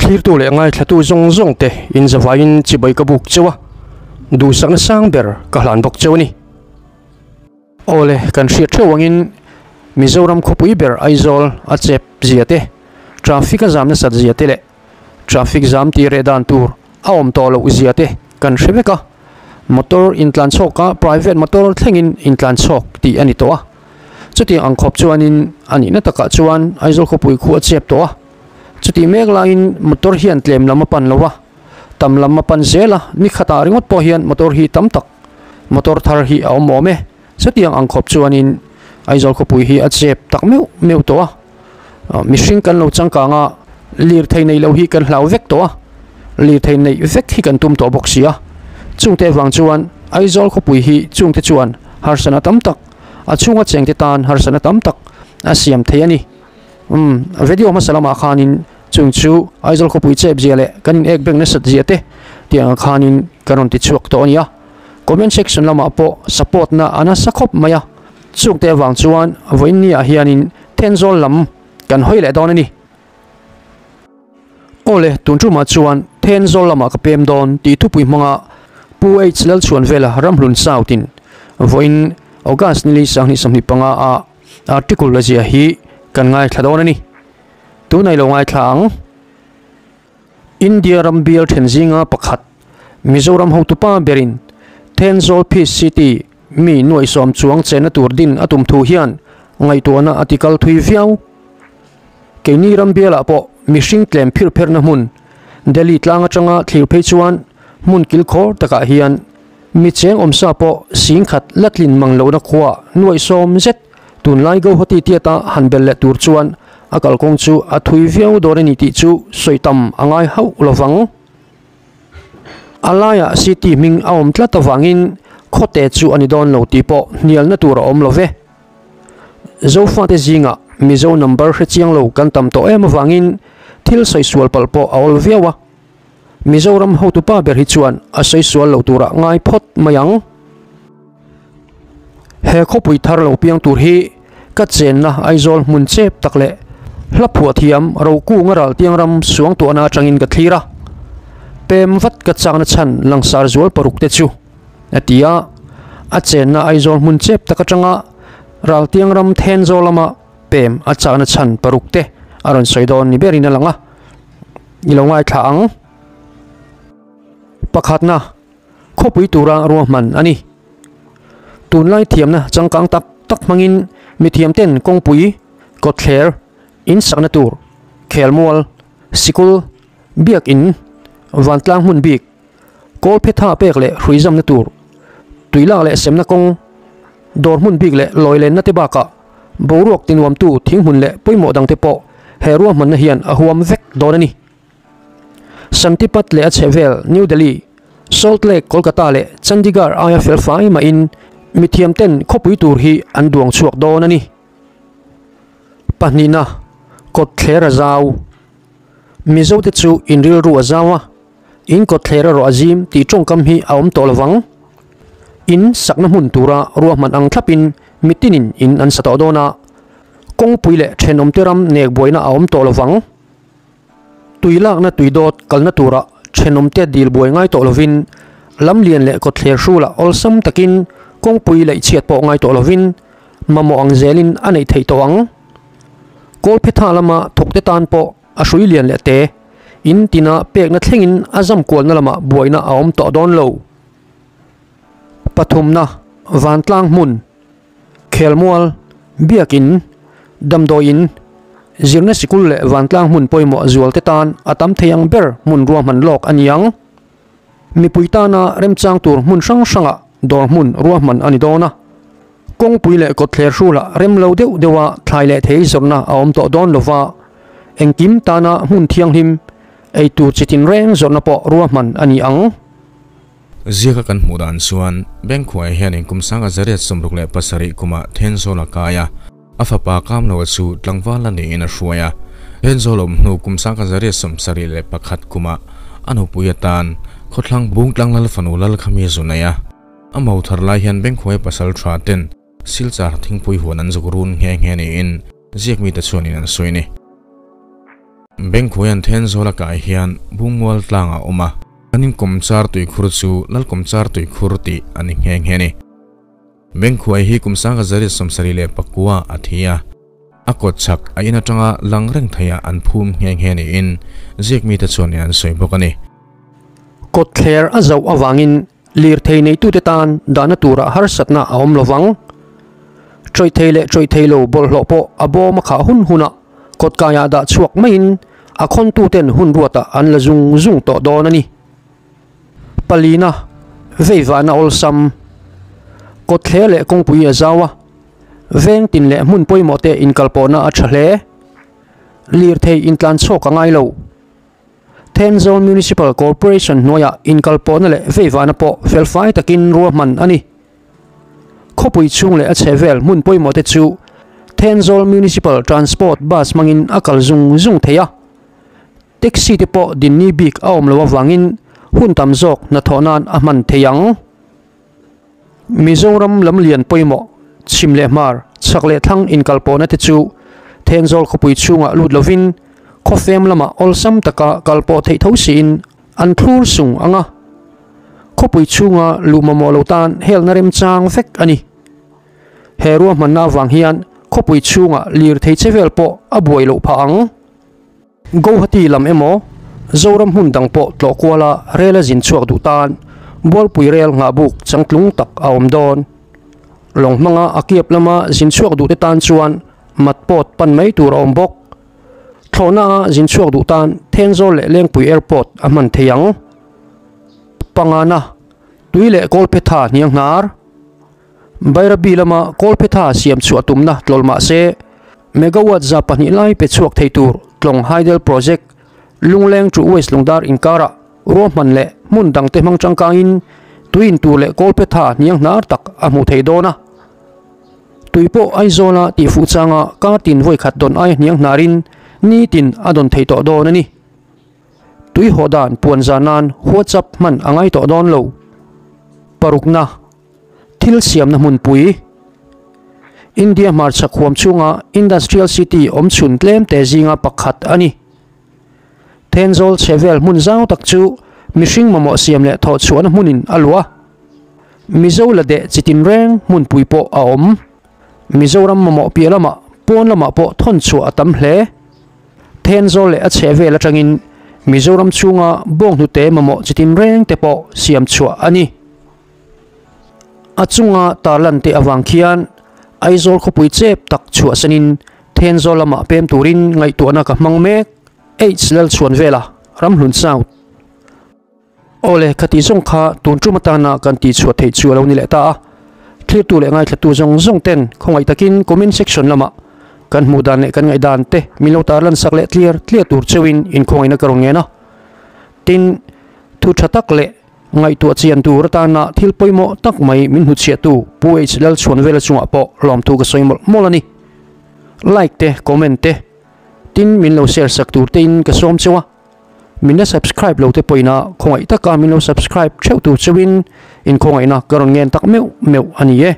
Thlirtu leh ngaithlatu zawng zawng te in zavaiin chibai ka buk cheu a, duhsakna sang ber ka hlan bawk cheu a ni. Awle, kan hriat theuh angin Mizoram khawpui ber Aizawl a chep zia te, traffic a zam nasat zia te leh traffic zam tih reh dan tur a awm tawh loh zia te kan hre vek a. Motor intlan chhawk a, private motor thlengin intlan chhawk tih a ni tawh a. Chutiang ang khawp chuanin a nihna takah chuan Aizawl khawpui khu a chep tawh a. Chutih mek laiin motor hian tlem lam a pan lo a, tam lam a pan zel a, ni khatah ringawt pawh hian motor hi tam tak motor thar hi a awm awm e. Chutiang ang khawp chuanin Aizawl khawpui hi a chep tak meuh meuh tawh a, mihring kan lo changkang a, lirthei nei lo hi kan hlau vek tawh a, lirthei neih vek hi kan tum tawh bawk si a. Chungte avang chuan Aizawl khawpui hi chungte chuan harsana tam tak, a chhunga chengte tan harsana tam tak a siam thei a ni. Umm, video hmasa lamah khanin chung chu Aizawl khawpui chep zia leh kan in ek beng nasat zia te tiang ah khanin kan rawn ti chhuak tawh a nia. Comment section lamah pawh support na a nasa khawp mai a, chungte avang chuan vawiin ni ah hianin Thenzawl lam kan hawi leh dawn a ni. Awle, tun tumah chuan Thenzawl lamah ka pem dawn tih thupui hmanga Pu H Lalchhuanvela Ramhlun South in vawiin August nili sanghnih 25 ah Article la zia hi kan ngaithla dawn a ni. Tunah i lo ngaithla ang. India ram bial then zinga pakhat Mizoram hotupa berin Thenzawl Peace City mi nuaihsawm chuang chenna tur din a tum thu hian ngaihtuahna a tikal thui viau. Keini ram bialah pawh mihring tlem phir pherna hmun Delhi tlang atanga thlir phei chuan hmun kilkhawr takah hian Mi cheng awmsa pawh singkhat la tlin mang lohna khua nuaihsawm zet tunlai Guwahati tiata han bel leh tur chuan a kalkawng chu a thui viau dawn a ni tih chu sawi tam a ngai hauh lo vang. A laiah city hming a awm tlat avangin khawte chu a ni dawn lo tih pawh hnialna tur a awm lo ve. Zofate zingah Mizo number hre chiang lo kan tam tawh em avangin thil sawi sual palh pawh a awl viau a. Mizoram hotupa ber hi chuan a sawi sual lo turah ngai phawt mai ang. He khawpui thar lo piang tur hi ka chenna Aizawl hmun chep tak leh hla phuah thiam Rokunga raltiang ram suangtuahna atangin ka thlir a. Pem vat ka chakna chhan langsar zual paruk te chu a ti a. A chenna Aizawl hmun chep tak atanga raltiang ram Thenzawl lama pem a chakna chhan paruk te a rawn sawi dawn ni berin a lang a. I lo ngaithla ang. Pakhatna, khawpui tura ruahman a ni. Tunlai thiamna changkang tak tak hmangin mithiamten kawngpui, kawtthler, insakna tur, khelmual, sikul, biakin, vantlang hmun bik, kawlphetha pek leh hruizamna tur, tuilak leh semna kawng, dawr hmun bik leh lawi lenna te bakah boruak tinuamtu thinghmun leh pawimawh dangte pawh he ruahmanna hian a huam vek dawn a ni. Santipat leh a chhehvel New Delhi, Salt Lake, Kolkata leh Chandigarh aia fel fai mahin mithiamten khawpui tur hi an duang chhuak dawn a ni. Pahnihna, Kawtthler a zau. Mizote chu inrilru a zau a. In kawtthler erawh a zim tih tawngkam hi a awm tawh lovang. In sakna hmun tura ruahman ang thlapin mitinin in an sa tawh dawn a, kawngpui leh thenawmte ram nek buaina a awm tawh lovang. Tui lakna tui dawt kalna tura thenawmte dil buai ngai tawh lovin lamlian leh kawtthler hrulah awlsam takin kawngpui laih chhiat pawh ngai tawh lovin mamawh ang zelin a neih theih tawh ang. Kawlphetha lama thawkte tan pawh A hrui lian leh te, in tina pekna thlengin a zam kualna lamah buaina a awm tawh dawn lo. Pathumna, Vantlang hmun, Khelmual, Biakin, Damdawiin, Zirna sikul leh vantlang hmun pawimawh zualte tan a tam thei ang ber hmun ruahman lawk a ni ang. Mipui tana remchang tur hmun hrang hrangah dawr hmun ruahman a ni dawn a. Kawngpui leh kawtthler hrulah rem lo deuh deuha thlai leh thei zawrhna a awm tawh dawn lova, engkim tana hmun thianghlim, ei tur chi tinreng zawrhna pawh ruahman a ni ang. Ziaka kan hmuh dan chuan Bengkhuaia hianin kum sanga zariat 67 kumah Thenzawl a kai a, a fapa Kamloa chu tlangval la niin a hruai a. Thenzawl awm hnu kum sanga zariat 71 kumah a nupui atan khawthlang Bungtlang Lal fanu Lalkhami zu nei a. A mo thar lai hian Bengkhuai pasal tha ten Silchar thingpui huan an zuk run nghe nghe niin ziakmite chuanin an sawi a ni. Bengkhuaia'n Thenzawl a kai hian Bungmual tlang a awm a, an inkawmchar tuikhur chu Lalkawmchar tuikhur tih a ni nghe nghe a ni. Bengkhuai hi kum 1979 a thi a, a kawt chhak a in atanga lang reng theiah an phum nghe nghe niin ziak mite chuan in an sawi bawk a ni. Kawtthler a zauh avangin lirthei neitute tan dahna turah harsatna a awm lovang. Ṭawih thei leh ṭawih thei lo bawlhhlawh pawh a bawm a khah hun hunah kawtkaiah dah chhuak maiin a khawntuten hun ruatah an la zung zung tawh dawn a ni. Palina, veivahna awlsam, kawtthler leh kawngpui a zau a, veng tin leh hmun pawimawh te inkalpawhna a ṭha hle. Lirthei intlan chhuak a ngai lo. Thenzawl Municipal Corporation hnuaiah inkalpawhna leh veivahna pawh felfai takin ruahman a ni. Khawpui chhung leh a chhehvel hmun pawimawh te chu Thenzawl Municipal Transport Bus hmangin a kal zung zung thei a. Taxi te pawh dinni bik a awm loh avangin hun tam zawk hnathawh nan a hman thei ang. Mizoram lam lian pawimawh chhim leh hmar, chhak leh thlang inkalpawhna te chu Thenzawl khawpui chhungah lut lovin khawfem lamah awlsam taka kalpawh theih tho siin an thlur sung ang a. Khawpui chhunga luh mamawh lo tan helna remchang vek a ni. He ruahmanna avang hian khawpui chhungah lirthei che vel pawh a buai loh phah ang. Guwahati lam emaw, Zoram hmun dang pawh tlawh kuala rel a zin chhuak duh tan Bualpui rel nghahbuk changtlung tak a awm dawn. Lawng hmanga a kiap lama zin chhuak duhte tan chuan mat pawt pan mai tur a awm bawk. Thlawhna a zin chhuak duh tan Thenzawl leh Lengpui Airport a hman thei ang. Pangana, tui leh Kawlphetha hnianghnar. Bairabi lama Kawlphetha siam chhuah tumna tlawlh mah se, megawatt 200 lai pe chhuak thei tur Tlawng Hydel Project, Lungleng to West Lungdar inkarah ruahman leh hmun dangte hmang tangkangin tui in tur leh Kawlphetha hnianghnar tak a hmuh theih dawn a. Tui pawh Aizawla tihfuh changa kar tin vawi khat dawn ai hnianghnarin nitin a dawn thei tawh dawn a ni. Tui haw dan puan zah nan WhatsApp hman a ngai tawh dawn lo. Parukna. Thil siamna hmunpui, India hmarchhak huam chhunga Industrial City awm chhun tlem te zinga pakhat a ni. Thenzawl chhevel hmun zau tak chu mihring mamawh siam leh thawh chhuahna hmunin a luah a. Mizo la deh chi tinreng hmunpui pawh a awm. Mizoram mamawh piah lamah pawn lamah pawh thawn chhuah a tam hle. Thenzawl leh a chhehvel atangin Mizoram chhunga bawnghnute mamawh chi tinreng te pawh siam chhuah a ni. A chunga tarlan te avang khian Aizawl khawpui chep tak chhuahsanin Thenzawl lamah pem turin ngaihtuahna ka hmang mek. H Lalchhuan vela Ramhlun South. Awle, khati zawng kha tun tum atana kan tihchhuah theih chu a lo ni leh ta a. Thlirtu leh ngaithlatu zawng zawng ten khawngaih takin comment section lamah kan hmuh dan leh kan ngaihdan te min lo tarlan sak leh tliar tliar tur cheuhin inkhawngaihna ka rawn ngen a. Tin, thu tha tak leh Ngaihtuah chian tur atana thil pawimawh tak mai min hnuchhiahtu Pu H Lalchhuanvela chungah pawh lawmthu ka sawi mawlh mawlh a ni. Like te, comment te, tin min lo share sak tur tein ka sawm cheu a. Min la subscribe lo te pawhin a khawngaih taka min lo subscribe theuh tur cheuhin inkhawngaihna ka rawn ngen tak meuh meuh a ni e.